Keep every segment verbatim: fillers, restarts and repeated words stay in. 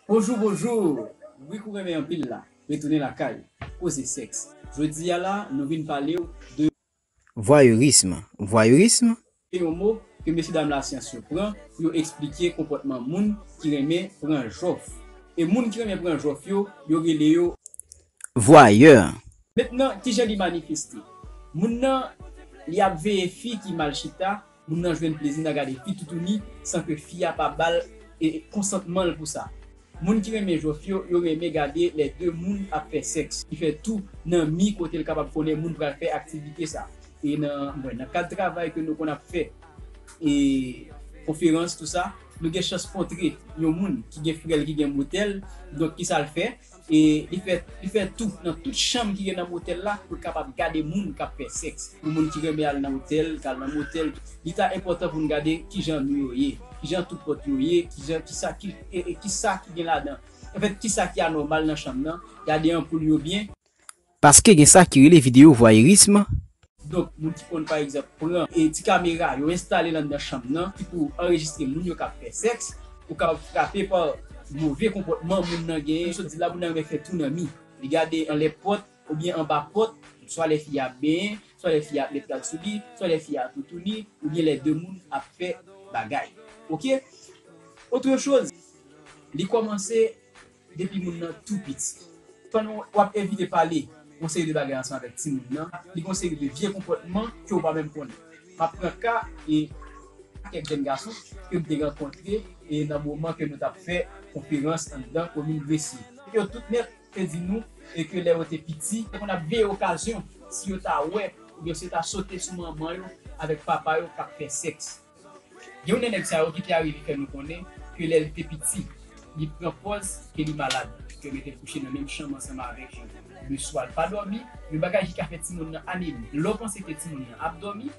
Bonjou, bonjou! Wi, kou renmen anpil la, retounen lakay, koze sèks. Jodi a la, nou vin pale w de Vwayerism. Vwayerism? Yon mo ke mesye dam lasyans yo pran pou yo eksplike konpòtman moun ki renmen pran jòf. E moun ki renmen pran jòf yo, yo rele yo vwayè. Mentnan, kijan li manifeste? Moun nan, li ap veye fi ki mal chita, moun nan jwenn plezi nan gade fi toutouni san ke fi a pa ba l e konsantman l pou sa. Moun ki renmen jòf yo, yo renmen gade lè de moun ap fè sèks. Li fè tou nan mi kote l kapab konnen moun pral fè aktivite sa. E nan, bon, nan kad travay ke nou konn ap fè e konferans, tou sa, nou gen chans kontre yon moun ki gen frè l ki gen motèl. Donk, kisa l fè? E li fè, li fè tou nan tout chanm ki gen nan motèl la pou l kapab gade moun k ap fè sèks. Pou moun ki renmen al nan otèl, k al nan motèl, li ta enpòtan pou n gade kijan nou yo ye, kijan tout pòt yo ye, kijan, kisa ki, e, e kisa ki gen ladan. Anfèt, kisa ki anòmal nan chanm nan, gade anpoul yo byen. Paske gen sa ki rele videyo vwayerism. Donk, moun ki konn, pa egzanp, pran e ti kamera, yo enstale l anndan chanm nan, ki pou anrejistre moun yo k ap fè sèks, ou kapab frape pa move konpòtman moun nan genyen. Sot di la, moun nan renmen fè tou nan mi. Li gade anlè pòt, oubyen anba pòt, swa lè fi a ap benyen, swa lè fi a ap met rad sou li, swa lè fi a ap toutouni, oubyen lè de moun ap fè bagay. Oke? Otre choz, li kòmanse depi moun nan tou piti. Pandan w ap evite pale yon seri de bagay ansanm avèk timoun nan, li gen yon seri de vye konpòtman ke w pa menm konnen. M ap pran ka e kèk jèn gason ke m te rankontre e nan moman ke nou t ap fè konferans anndan komin Gresye. Yo tout nèt te di nou e ke lè yo te piti, yo konn ap veye okazyon si yo ta wè oubyen si yo ta sote sou manman yo avèk papa yo k ap fè sèks. Gen youn nan nèg sa yo ki te arive fè nou konnen ke lè l te piti, li pran pòz ke li malad, ke yo mete l kouche nan menm chanm ansanm avèk yo. Leswa, l pa dòmi, yon bagay ki ka fè timoun nan anemi. Lè w panse ke timoun nan ap dòmi,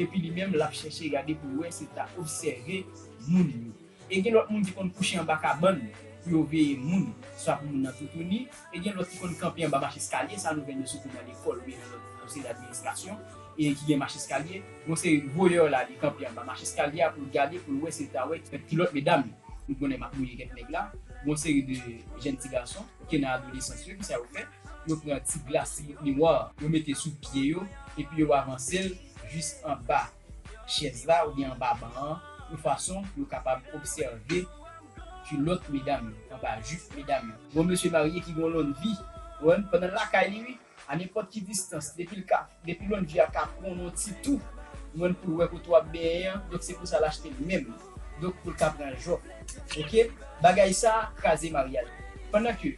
epi li menm, l ap chèche gade pou l wè si l ta obsève moun yo. E gen lòt moun ki konn kouche anba kabann pou yo veye moun, swa pou moun nan toutouni, e gen lòt ki konn kanpe anba macheskalye, sa nou jwenn yo sitou nan lekòl oubyen nan lòt konsèy d'administrasyon, e ki gen macheskalye. Yon seri voyè la, li kanpe anba macheskalye a pou l gade, pou l wè si l ta wè ki lòt medam yo. Nou konnen m ap mouye kèk nèg la. Yon seri de jèn ti gason ki nan adolesans yo, kisa yo fè? Yo pran ti glas, ti bout miwa, yo mete sou pye yo, epi yo avanse l jis anba chèz la oubyen anba ban an, yon fason pou yo kapab obsève kilòt medam yo, anba jip medam yo. Gon mesye marye ki gen yon lòn vi, ou wè, pandan l lakay li, wi, a nenpòt ki distans, depi l ka, depi lòn vi a ka pran yon ti tou, ou wè, pou l wè kote w ap benyen an, donk se pou sa l achte l menm. Donk pou l ka pran jòf. Oke? Bagay sa a kraze maryaj. Pandan ke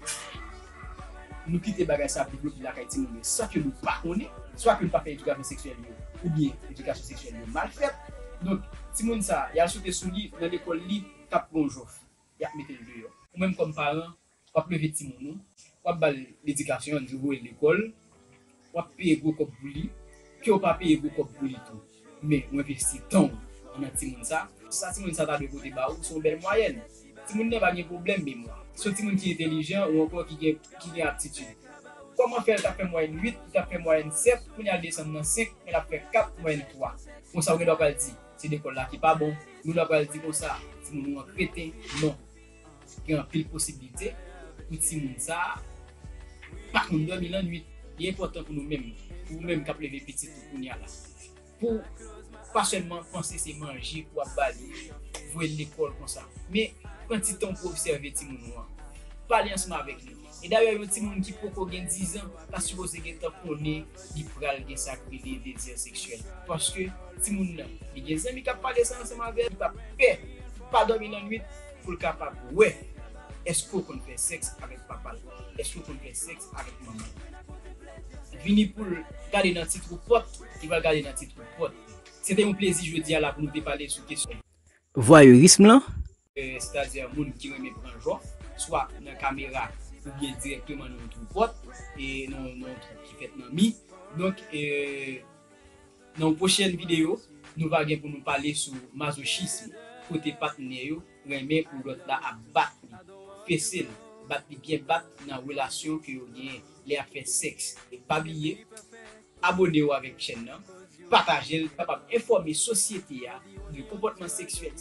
nou kite bagay sa ap devlope lakay timoun yo san ke nou pa konnen, swa ke nou pa fè edikasyon seksyèl yo, oubyen edikasyon seksyèl yo mal fèt. Donk, timoun sa, y al sote sou li nan lekòl li, k ap pran jòf, y ap mete l deyò. Ou menm kòm paran, w ap leve timoun ou, w ap ba l ledikasyon, ann di w voye l lekòl, w ap peye gwo kòb pou li, ke w pa peye gwo kòb pou li tou, men w envesti tan w nan timoun sa, sa timoun sa ta dwe pote ba ou, se yon bèl mwayèn. Timoun nan pa gen pwoblèm memwa. Se yon timoun ki entèlijan ou ankò ki gen, ki gen aptitid. Kòman fè l t ap fè mwayèn uit, li t ap fè mwayèn sèt, kounye a l desann nan senk, men l ap fè kat, mwayèn twa? Konsa, ou gen dwa pral di, se lekòl la ki pa bon. Ou gen dwa pral di konsa, timoun ou an kreten. Non. Gen anpil posiblite pou timoun sa a pa konn dòmi lannwit. Li enpòtan pou nou menm, pou ou menm k ap leve pitit ou kounye a la, pou pa sèlman panse se manje pou w ap ba li, voye l lekòl konsa. Men, pran ti tan w pou obsève timoun ou an. Pale ansanm avèk li. E dayè, yon timoun ki poko gen diz an ta sipoze gentan konnen li pral gen sa k rele dezi seksyèl. Paske timoun nan, li gen zanmi k ap pale sa ansanm avè l, li p ap pè pa dòmi lannwit pou l kapab wè èske w konn fè sèks avèk papa l, èske w konn fè sèks avèk manman l. Vini pou l gade nan ti twou pòt, li pral gade nan ti twou pòt. Se te yon plezi jodi a la pou nou te pale sou kesyon vwayerism lan. Sètadi moun ki renmen pran jòf, swa nan kamera oubyen dirèkteman nan yon twou pòt, e nan, nan yon twou ki fèt nan mi. Donk, e, nan yon pwochèn videyo, nou va gen pou nou pale sou mazochism, kote patnè yo renmen pou lòt la ap bat li, fese l, bat li byen bat nan relasyon ke yo genyen lè y ap fè sèks. E pa bliye, abone w avèk chèn nan, pataje l, kapab enfòme sosyete a de konpòtman seksyèl